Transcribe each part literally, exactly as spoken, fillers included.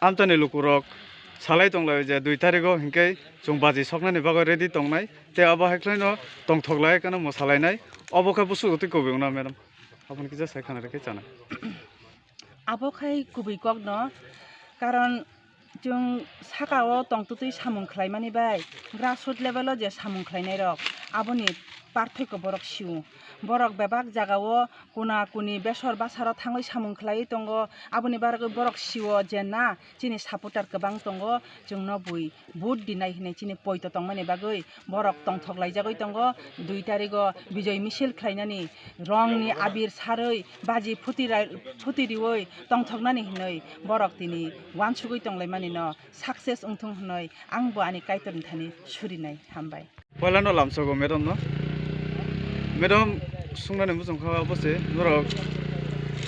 Amchaini lukurok salai tonglai je dui tarigo hinkhe chwng baji soknani bagwi ready tongnai, tei abo hai khwlaino tongthok lai kheno mwsalainai, obo khe busugo twi kubui wngna, madam. Aboni kisa sai khana rwkhe chanai. Abo khai kubui kokno, karon chwng sakao tongtwtwi samung khlaimani bai grassroot level o je samung khlainairok, aboni parthoiko borok sio. Borok bebak jagao kuna kuni besor basaro thangwi samung khlaiwi tongo, aboni bagwi borok sio je na chini supporter kwbang tongo, chwngno bui vote dinai hinwi chini poito tongmani bagwi borok tongthok laijagwi tongo. Dui tarigo bijoi misil khlainani rongni abir sarwi baji phuti rai-, phuti riwi tongthoknani hinwi borok tini uansugwi tonglaimani no success wngthung hinwi ang bo ani Kaitorni thani surinai. Hambai. Poilano lamsogo madam no. Madam, sungnani muchung kha abo se, norok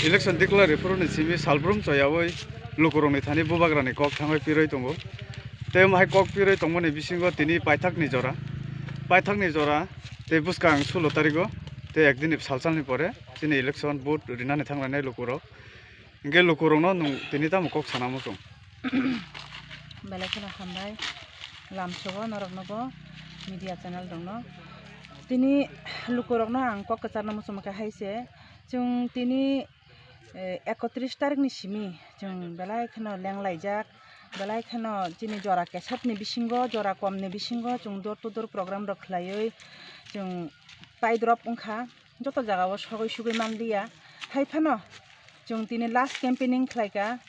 election declare phuru ni simi salbrum choyawi lukurokni thani bubagrani kok thangwi pirwi tongo. Tei omo hai kok pirwi tongmani bisingo tini paithakni jora, paithakni jora tei bwskang sulo tarigo tei ekdini salsalni pore chini election vote rinani thanglainai lukurok. Hinkhe lukurokno nwng tini tamo kok sana muchung? Belai kheno hambai lamsogo noroknobo, media channel rokno. Tini lukurokno ang kok kwcharno muchungma khe hai se, chwng tini, eh, ekotris tarikni simi chwng belai kheno lenglaijak, belai kheno chini jora kesepni bisingo, jora komni bisingo chwng door to door program rok khlaiwi chwng paidrop wngkha, joto jagao sogwi sugwi manliya. Hai phano chwng tini last campaigning khlaika,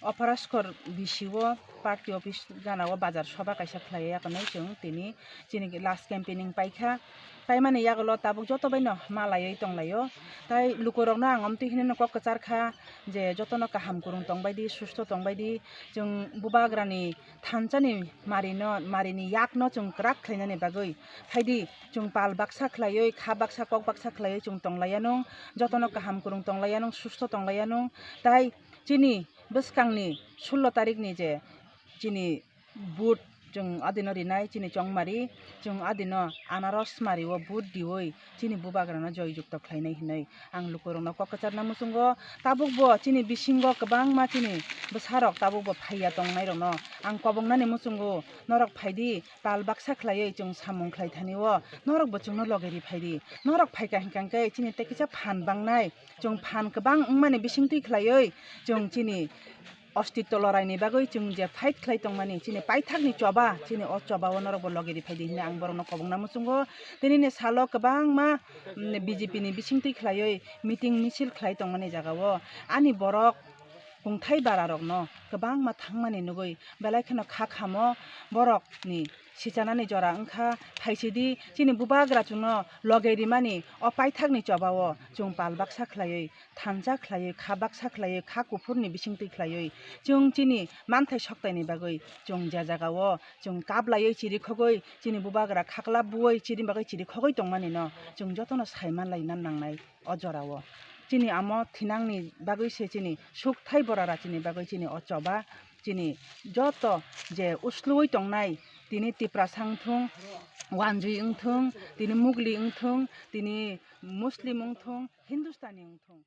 Operaskor B C O party office gana o bazar soba kaisa khlaiya, yakono chwng tini chini last campaigning paikha. Paimani yagulo tabuk joto baino malaiwi tonglaio. Tai lukurokno ang omtwi hinwi kok kwchar kha je jotono kaham kwrwng tongbaidi, susto tongbaidi, chwng bubagrani thansani marino, marini yakno chwng kwrak khlainani bagwi phaidi, chwng pal baksa khlaiwi, kha baksa, kok baksa khlaiwi chwng tonglaiyano, jotono kaham kwrwng tonglaiyano, susto tonglaiyano. Tai chini bwskangni sullo tarikni je chini vote chwng adino rinai chini chongmari, chwng adino anaros mario vote diwi chini bubagrano joy jukto khlainai hinwi ang lukurokno kok kwcharna muchungo. Tabukbo chini bisingo kwbangma chini bwsarok tabukbo phaiya tongnairokno ang kobongnani muchungo, norok phaidi, pal baksa khlaiwi chwng samung khlai thani o, norokbo chwngno loge ri phaidi. Norok phaika hinkha khe chini tei kisa phan bangnai, chwng phan kwbang wngmani bisingtwi khlaiwi chwng chini ostitto loraini bagwi chwng je fight khlai tongmani, chini paithakni choba, chini o choba o norokbo loge ri phaidi hinwi ang borokno kobongna muchungo. Tinini salo kwbangma, mm, B J P ni bisingtwi khlaiwi meeting misil khlai tongmani jagao ani borok kungthai bararokno kwbangma thangmani nugwi belai kheno kha khamo borokni sichanani jora wngkha. Phaisidi chini bubagra chwngno loge rimani o paithakni chobao chwng pal baksa khlaiwi, thansa khlaiwi, kha baksa khlaiwi, kha kuphurni bisingtwi khlaiwi chwng chini manthai soktaini bagwi chwng je jagao chwng kaplaiwi chirikhogwi chini bubagra khakla buwi chini bagwi chirikhogwi tongmanino chwng jotono saimanlaina nangnai. O jorao chini amo thinangni bagwi se chini sukthai borara chini bagwi chini o choba chini joto je usluwi tongnai, tini Tiprasa wngthung, Wanjwi wngthung, tini Mugli wngthung, tini Muslim wngthung, Hindustani wngthung.